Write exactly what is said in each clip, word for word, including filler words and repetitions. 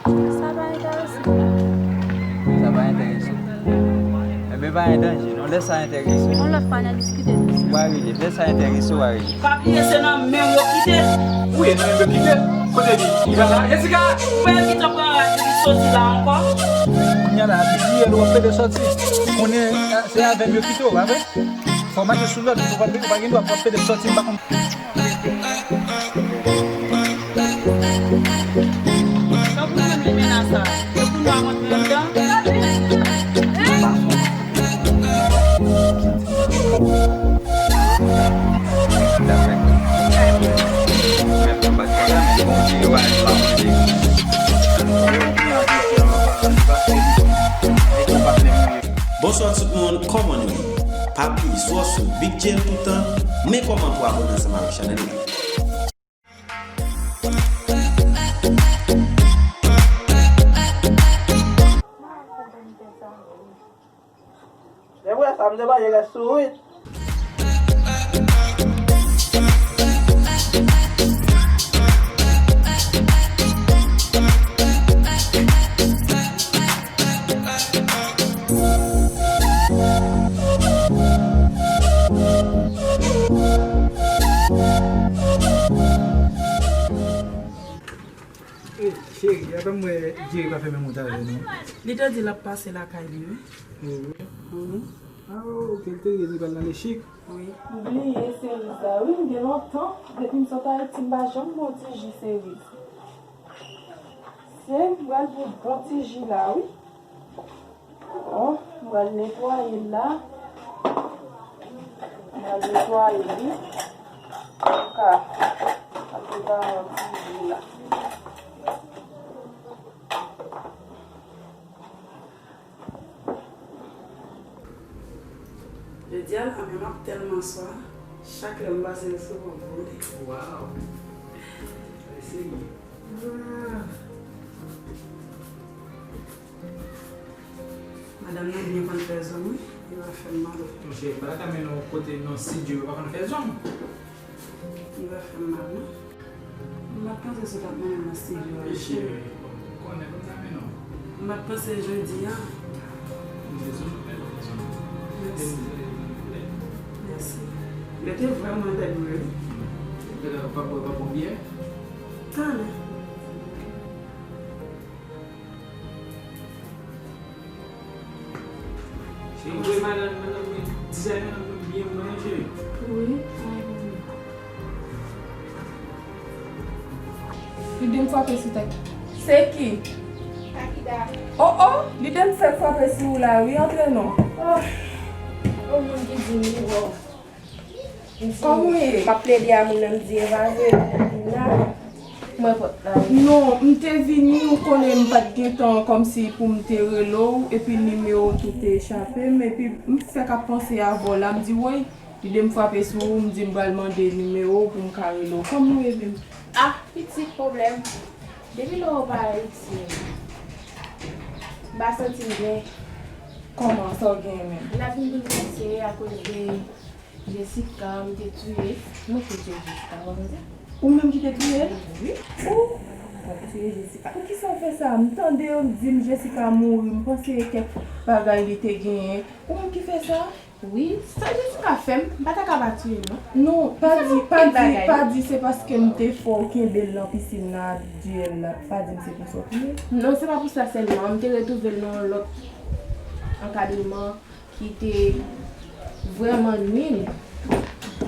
Sa pa enterese m. Sa pa enterese w? Enben, pa gen danje, non. Lè sa enterese w. Yon lòt fwa, n a diskite de sa. W a rele. Lè sa enterese w, w a rele. Pa bliye, se nan menm yo kite. Wi, nan menm yo kite. Kote li? Li pa la? Jessica! Mwen ki t ap pran rad li soti la ankò. Kounye a la, li di, w ap pede soti. Konnen, se avè m yo kite w, pa vre? Fò w mache sou lòd, ou pa, ou pa gen dwa, w ap pede soti, m pa konn. Tankou menm limena sa, yo pou nou a rantre anndan. Bonswa tout moun, kòman nou ye? Papi, Swòsou, Big J L toutan, men kòman pou abòne ansanm avèk chanèl la. Lè m wè sa, m te manje rès sourit. Ey, cheri, apa m wè Jerry pa fè menm wout avè nou? Li te di l ap pase lakay li, wi. Wi. Wi. Ah, ok, l te di li pral nan Le Chic. Wi. M bliye seriz la, wi, m gen lontan. Depi m sot Ayiti, m pa janm bwè yon ti ji seriz. Se, m pral bwè bon ti ji la, wi. Bon, m pral netwaye l la. M pral netwaye li. Pou ka ap prepare yon ti ji la. Jodi a la menm ap tèlman swa, chak lè m pase l sou kont vre. Waw! Eseye. Ah. Madanm nan byen konn fè zong, wi. Li pa fè m mal. Monchè, m pa ta ka mennen w kote nan estidyo yo pa konn fè zong. Li pa fè m mal, non. M pa t panse si w t ap mennen m nan estidyo a, cheri. Konnen pou m ta mennen w. M pa t panse jodi a. Mèsi. Mèsi. Yo te vrèman bèl vre, wi. Talè. Cheri, m voye madanm, madanm mwen, dizayner nan mwen byen manje. Wi. Li de m frape sou tèt. Se ki? Takida. Oh, oh, li de m fèk frape sou ou la, wi, antre non. Oh, yon moun ki di m li wè w. Kòman w ye? M ap plede a moun nan, m di evaze, m la. Mwen pot la. Non, m te vini, ou konnen m pa t gen tan kòmsi pou m te rele w, epi nimewo w tou te chape m, epi m fèk ap panse avè w la, m di, woy, lide m frape sou ou, m di m pral mande nimewo w pou m ka rele w. Kòman w ye menm? Ah, pitit pwoblèm. Depi lè w pa Ayiti, m pa santi m byen. Kòman, sa w gen menm? Lavi m boulvèse akoz de Jessica, m te touye. Mwen te touye Jessica, w konn sa? Ou menm ki te touye l? Wi. Ou? Bon, touye Jessica. Poukisa w fè sa? M tande yo di m Jessica mouri, m panse kèk bagay li te genyen. Ou menm ki fè sa? Wi, sa Jessica fè m, m pa ta ka pa touye l, non. Non, pa di, pa di, pa di se paske m te fè w kenbe l nan pisin nan ak J L la. Pa di m se konsa w touye l. Non, se pa pou sa sèlman. M te retwouve l nan yon lòt ankadreman ki te vrèman nwi m.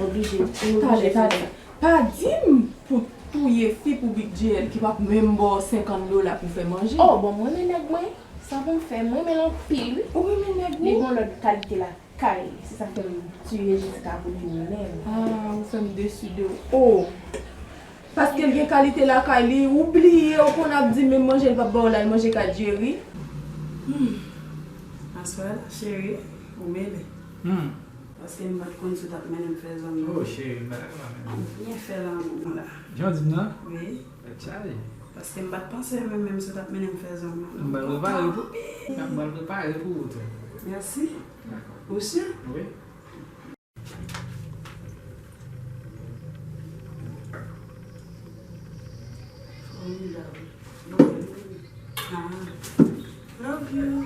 Oblije, m oblije fè sa. Talè, talè. Pa di m pou touye fi pou Big J L ki p ap menm ba w senkant dola pou fè manje. Oh, bon, m renmen nèg mwen. Sa pou m fè? M renmen l anpil, wi. Ou renmen nèg ou? Li gon lòt kalite lakay. Se sa k fè m touye Jessica pou li menm. Ah, ou fè m desi de ou. Oh! Paske l gen kalite lakay li, ou bliye, ou konn ap di menm manje l p ap ba w la, l manje kay Jerry. Hmm. Aswè la, cheri, ou mele. Hmm. Paske m pa t konn si w t ap mennen m fè zong, non. Oh, cheri, m pa ta ka pa mennen w. Byen fè lanmou la. Jan w di m nan? Wi. Tèt chaje. Paske m pa t panse menm, menm si w t ap mennen m fè zong, non. M pral prepare pou, m pral prepare pou ou tou. Mèsi. Dakò. Ou si? Wi. Fòmidab. Bon, wi. Ah, love you.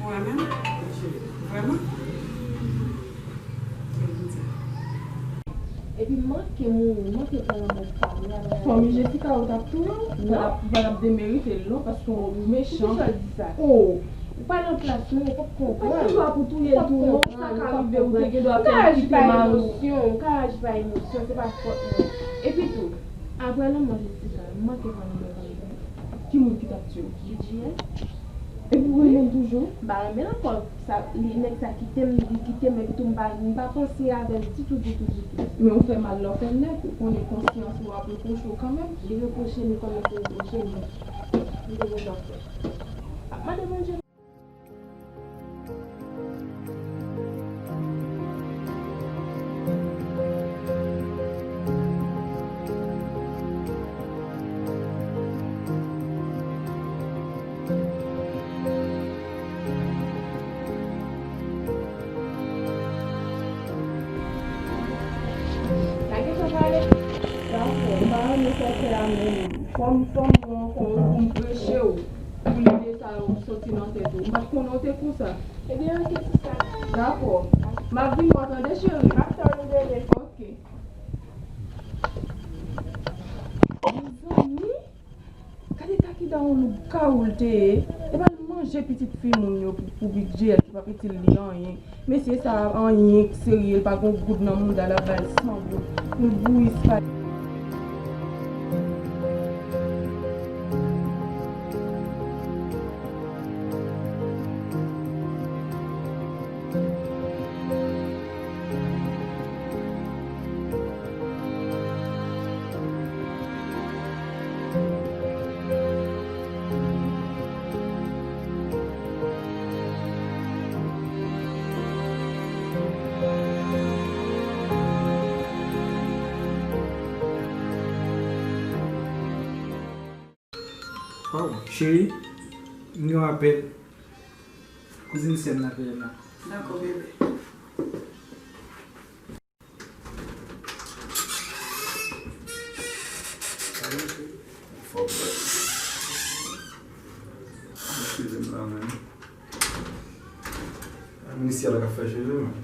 Ou renmen m? Vrèman? Epi m manke mouri, m manke pran lanmò pa m. Fanmi Jessica, ou t ap touye w? Ou pa t ap, ou pa t ap demerite l non, paske w mechan. Poukisa w di sa? Oh! Ou pa nan plas mwen, ou p ap konprann. Ou pa t gen dwa pou touye l tou non, sa ka rive, ou te gen dwa fè l kite mari w. Ou ka aji pa emosyon, ou ka aji pa emosyon, se pa fòt mwen. Epi tou, apre lanmò Jessica, m manke pran lanmò pa m. Ki moun ki t ap touye w? J J L. Epi w renmen l toujou? M pa renmen l ankò. Sa, li, nèg sa kite m, li kite m, epi tou m pa, m pa panse avè l ditou, ditou, ditou. Men ou fè mal la w fè nèt, ou konnen konsyans ou ap repwoche w kanmenm. Li repwoche m, li kòmanse repwoche m. M te gen dwa fè. Ap mande Bondye. Lage sa pale. Dakò, m pa renmen sa w fè a menm. Fò m, fò m wè ankò yon kou m preche w pou lide sa yo soti nan tèt ou. M pa t konnen w te konsa. Ebyen, rete sou sa. Dakò. M ap vin wè w tande, cheri. M ap tann ou, bebe. Ok. Mezanmi, gade Takida yon loup garou l te ye. Epa l manje pitit fi moun yo pou, pou bidjè l ki p ap itil li anyen. Mesye sa a anyen k serye, l pa gon goud nan mouda l, ap bay san goud pou l bouyi Sprite. Waw, cheri, m gen yon apèl. Kouzin sè m nan apèl la. Dakò, bebe. Fò bwè. Eskize m la, menm. Minisya la k ap fè cheve, menm.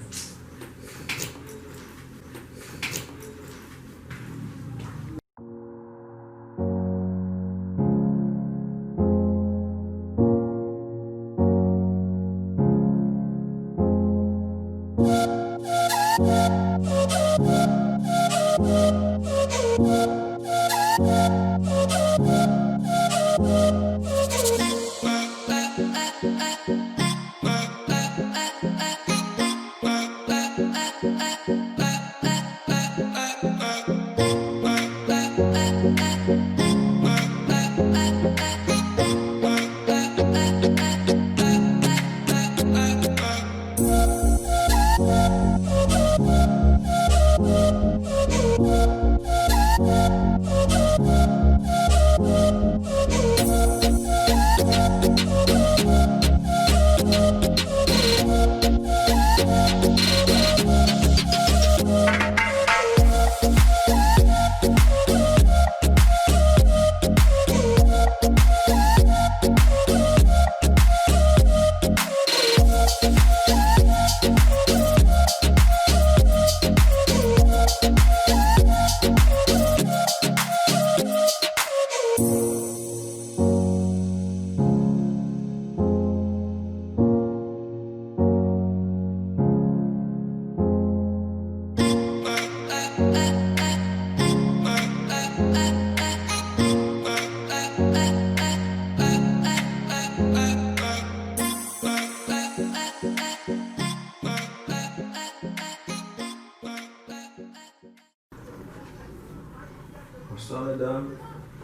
Bonsoir, madame.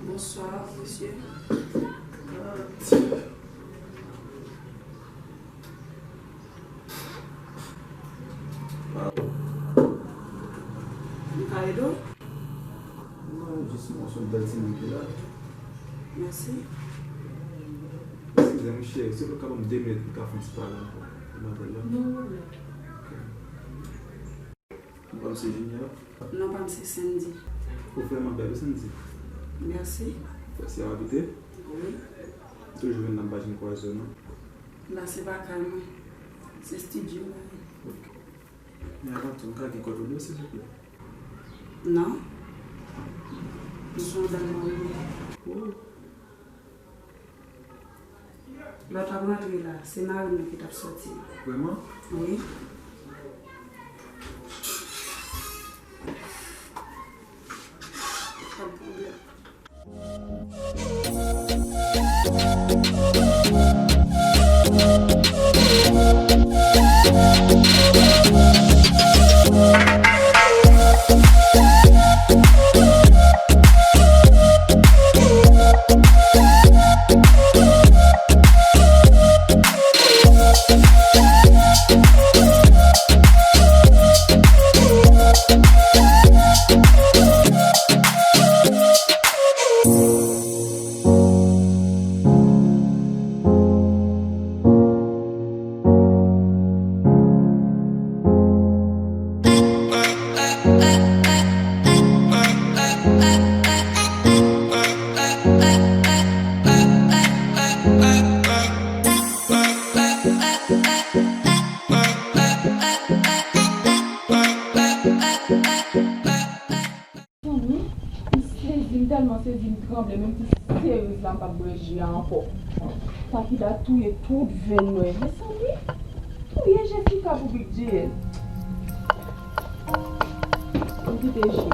Bonsoir, monsieur. M ka ede w? Non, jis mwen se yon bèl timoun ki la. Mèsi. Eskize m, cheri, si w ka ban m de minit pou m ka fè yon ti pale ankò. Nan apèl la. Non pwoblèm. Ok. Non pa m se Junior. Non pa m se Sandy. Ou vrèman bèl wi Sandy. Mèsi. Fè si a abite? Wi. M toujou vin nan paj m kwaze w non. La se pa kay mwen. Se estidyo m ye. Ok. Men avan tou, m ka gen kòd ou silvouplè? Non. M se yon dam marye. Oh. Lè w t ap rantre la, se mari m nan ki t ap sòti. Vrèman? Wi. Pa gen pwoblèm. Mezanmi, m sezi, m tèlman sezi, m tranble, menm ti serez la, m p ap bwè ji a ankò. Takida touye tout venn mwen. Mezanmi, touye Jessica pou Big J. M kite ji.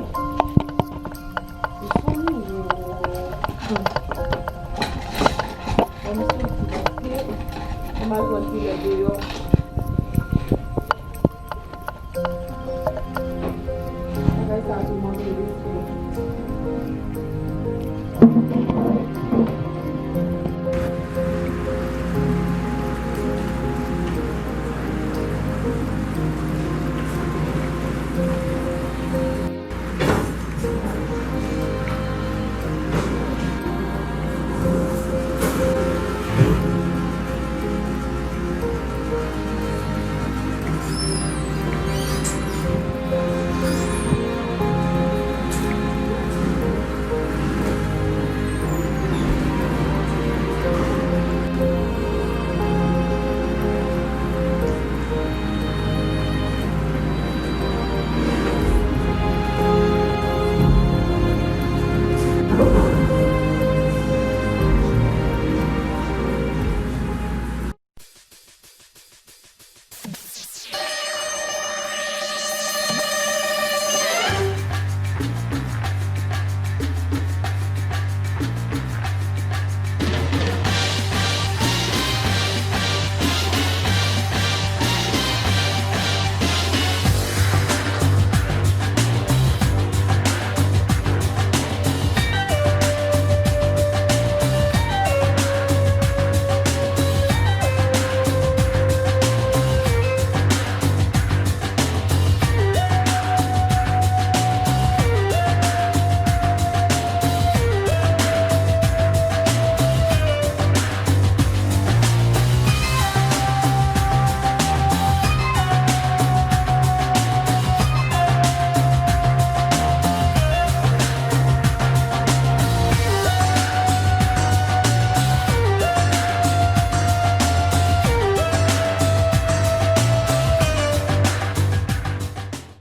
Mezanmi, o. Bon, m sezi paske m al pran ti lè deyò. Bagay sa tou manke respè.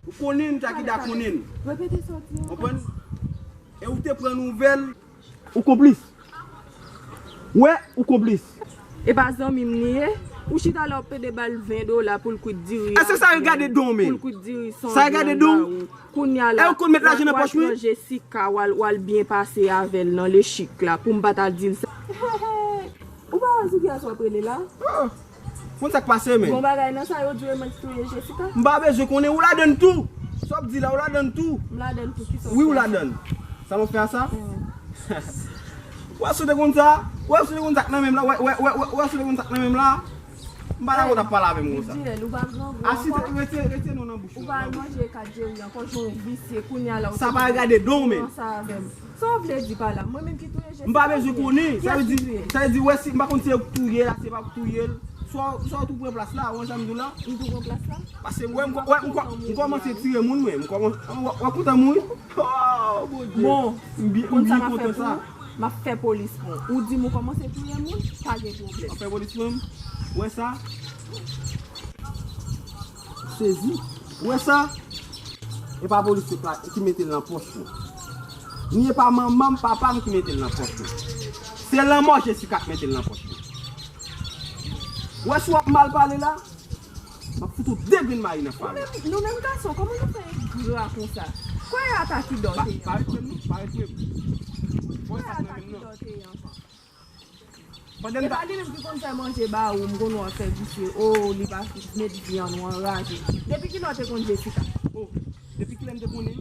Ou konnen n, Takida konnen n. Repete sa w di ankò. Konprann? E ou te pran nouvèl. Ou konplis. Wè, ou konplis. E pa zanmi m li ye? Ou chita la w ap pede ba l ven dola pou l kwit diri a. Èske sa regade don w, men? Pou l kwit diri san grenn ba ou. Sa regade don w? Kounye a la, w al pran Jessica, w al, w al byen pase avè l nan lechik la, pou m pa ta di l sa. Ou pa wè sou kiyès w ap rele la? Ah, konn sa k pase, men. Gon bagay nan sa yo di w e mwen ki touye Jessica? M pa bezwen konnen, ou ladann tou. Sa w ap di la, ou ladann tou. M ladann tou, kisa w fè? Wi, ou ladann. Sa m ap fè a sa? Wè si w te konn sa, wè si w te konn sa k nan men m la, wè, wè, wè, wè, wè si w te konn sa k nan men m la, m pa ta konn ap pale avè m konsa. Big J L, ou pa grangou ankò. Asi, rete, rete non nan bouch ou. Ou pa al manje kat Jerry ankò, jan w visye, kounye a la, ou... Sa pa regade don w, men. Sa avè m. Sa w vle di pa la? Mwen menm ki touye Jessica? M pa bezwen konnen. Sa vle di, sa vle di, wè si, m pa konn si yo k touye l, si yo pa k touye l. Swa, swa w tou pran plas la, ou wè sa m di w la? M tou pran plas la? Paske m wè, m, wè, m, m kòmanse tire moun, mwen. M kòmanse, wè, wè koutan moun. Oh, Bondye. Bon, m bi- m konn sa byen m ap fè kontan pou sa. Ou? M ap fè polis pran ou. Ou di m ou kòmanse touye moun, pa gen pwoblèm. M ap fè polis pran m. Ou wè sa? Sezi. Ou wè sa? E pa polis yo pa- ki mete l nan pòch mwen. Ni e pa manman m, papa m ki mete l nan pòch mwen. Se lanmò Jesika k mete l nan pòch mwen. Ou wè si w ap mal pale la, m ap fout ou de grenn mayi nan fal ou. Nou menm, nou menm gason, kòman nou fè engra konsa? Kwè a Takida w te ye anvan? Pa ret menm non, pa ret menm. Kwè a Takida w te ye anvan? Pandan m ta- E pa li menm ki konn fè manje ba ou, m konn wè w ap fè visye, o, li pa met vyann ou anraje. Depi kilè w te konn Jesika? O, depi kilè m te konnen?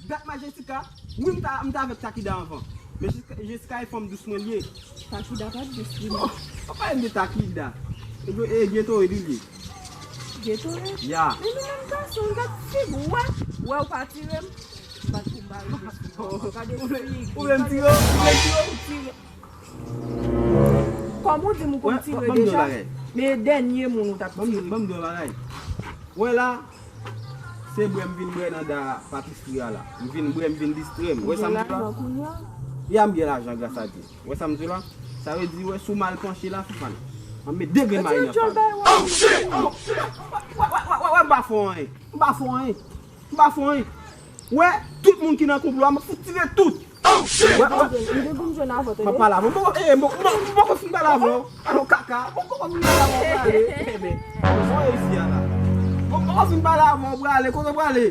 Dat m a Jesika, wi, m ta, m ta avèk Takida anvan. Men Jesika, Jesika e fanm dous mwen l ye. Takida pa t dous li menm. O, pa pale m de Takida. E, e Gatorade li ye. Gatorade? Ya. Men nou menm gason, gad figi w, wè, wè w pa tire m. M pa t pou m ba respekte w. Gade figi. Ou vle m tire w? Ou vle m tire w? Tire. Kòm ou di m ou konn tire deja, men dènye moun ou t ap tire. Ban m di w yon bagay. Wè la, se bwè m vin bwè nan da patisri a la. M vin bwè, m vin distrè m. Wè sa m di w la? Ya, m gen lajan gras a Dye. Wè sa m di w la? Sa vle di, wè, si w mal panche la, Fifan, m ap met de grenn mayi nan fal. Oh, shit! Wè, wè, m pa fè w anyen. M pa fè w anyen. M pa fè w anyen. Wè, tout moun ki nan konplo a, m ap fout tire tout. Wè, wè. M poko fin pale avè w. Bon, eh, bon, bon, m poko fin pale avè w. Alò, kaka. Bon, m poko fin pale avè w, prale. Eh, men, mwen isi a la. Bon, m poko fin pale avè w, prale. Kote w prale?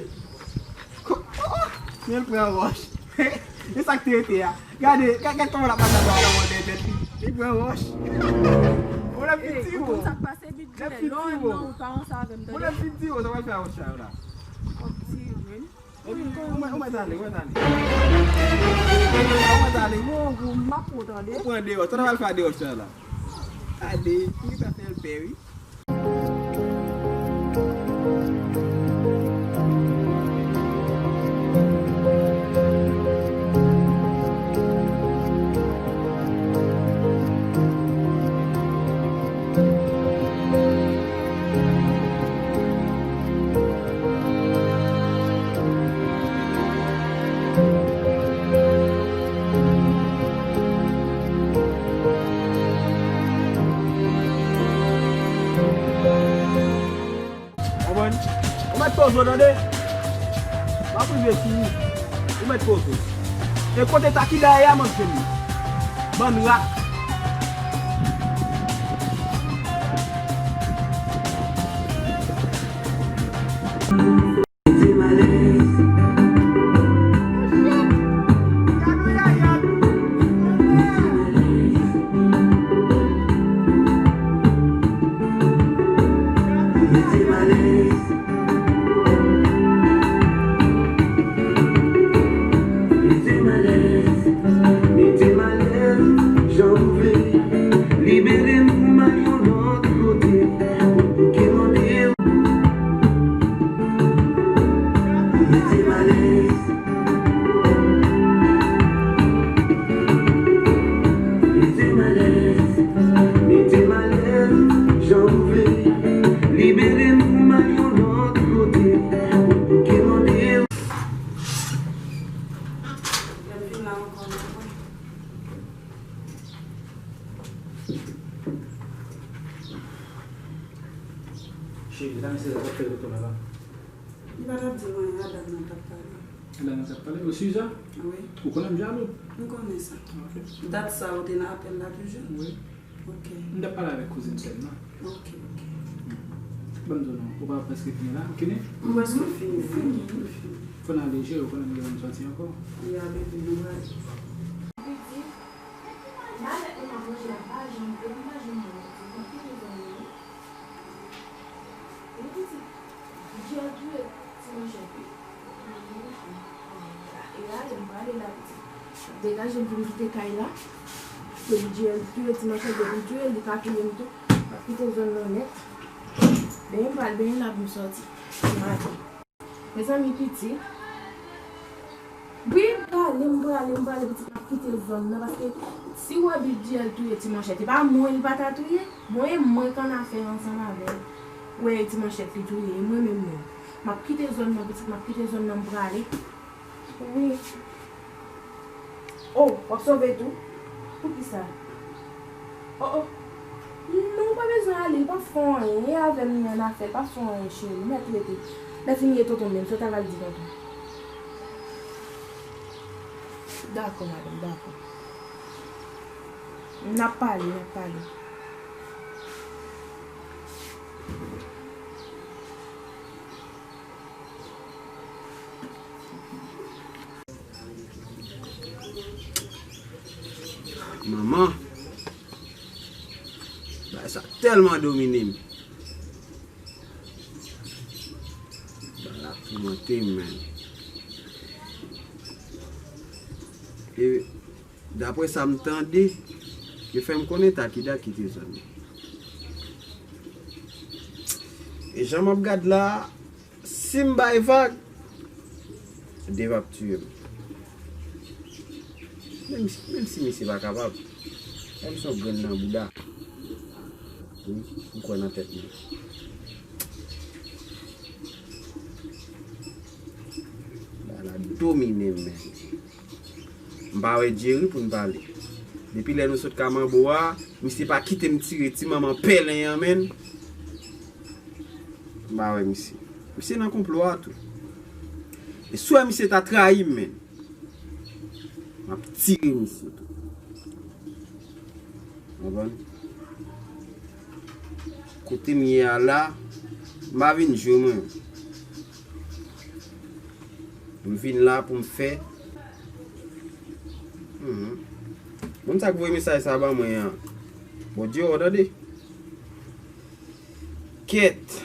Ko- oh, oh. Men l pran wòch. E sa k te rete a. Gade, gade, gade kòman l ap pase avè w nan dèyè tèt li. Li pran wòch. Ou lè fin tire w. Ou konn sa k pase, Big Lè w ann nan ou pa ansanm avè m, tande? Ou lè fin tire w, sa w al fè a wòch sa yo la. Ou mèt ale, ou mèt ale. Ou mèt ale. Ou pran deyò, sa w al fè a deyò sa la. Gade, li ta fè l pè, wi. Konprann? Ou mèt poze w, tande? M ap rive sou ou. Ou mèt poze w. E kote Takida ye a, m ap jwenn li. Bann rat. Mete m alèz, mete m alèz, jan ou vle. Libere m pou m al yon lòt kote. Ou bouke mande m. Mete m alèz. Mete m alèz, mete m alèz, jan ou vle. Libere m pou m al yon lòt kote. Ou bouke mande m. Lè m vin la ankò, m ap wè. Cheri, sa mesye sa t ap fè retounen la? Li pa t ap di m anyen, a dam nan t ap pale. A dam nan t ap pale? Ou si sa? Wi. Ou konnen m jalou? M konnen sa. Ok. Dat sa ou te nan apèl la toujou? Wi. Ok. M t ap pale avèk kouzin sè m nan. Ok, ok. Ban m di w non, ou pa prèske fini la? M prèske fini, wi. M fini. Fò n ale jere, ou konnen m gen pou m sòti ankò. Ya, bebe, nou prale. Li di, men ki malèt nou ap manje la, m pa janm, m pa janm wè w. Li di, Jèl touye ti manchèt wi. E ale, m prale la pitit. Degaje m pou m kite kay la. Depi Jèl touye ti manchèt, depi l touye l, li ka touye m tou. M ap kite zòn nan nèt. Benyen m pral benyen la pou m sòti. M ale. Mezanmi, pitit. Wi, m prale, m prale, m prale, pitit, m ap kite zòn nan, paske si w wè Big Jèl touye ti manchèt, e pa mwen li pa ta touye? Bon, e mwen k annafè ansanm avè l. Ou wè, e ti manchèt li touye, e mwen menm non. M ap kite zòn nan, pitit, m ap kite zòn nan, m prale. Wi. Oh, w ap sove tou? Poukisa? Oh, oh. Non, ou pa bezwen ale, li p ap fè w anyen. E avè m li annafè, li p ap fè w anyen, cheri. Mèt rete. Lè fini e tonton menm, sa w ta pral di tonton? Dakò, madanm, dakò. N ap pale, n ap pale. Manman, bagay sa tèlman domine m. Bagay la toumante m, menn. E daprè sa m tande, yo fè m konnen Takida kite zòn nan. E jan m ap gad la, si m bay vag, Dave ap tiye m. Menm si, menm si misye pa kapab, menm si yon grenn nan bouda, wi, m kwè nan tèt mwen. Bagay la domine m, menn. M pa wè Jerry pou n pale. Depi lè nou sot ka manbo a, misye pa kite m tire ti manman pèlen an, menn. M pa wè misye. Misye nan konplo a tou. E si w wè misye ta trayi m, menn, m ap tire misye tou. Konprann? Kote m ye a la, m pa vin jwe mwen. M vin la pou m fè. Mhm. Moun sa k voye mesaj sa ban mwen an, Bondye wè w, tande. Kèt.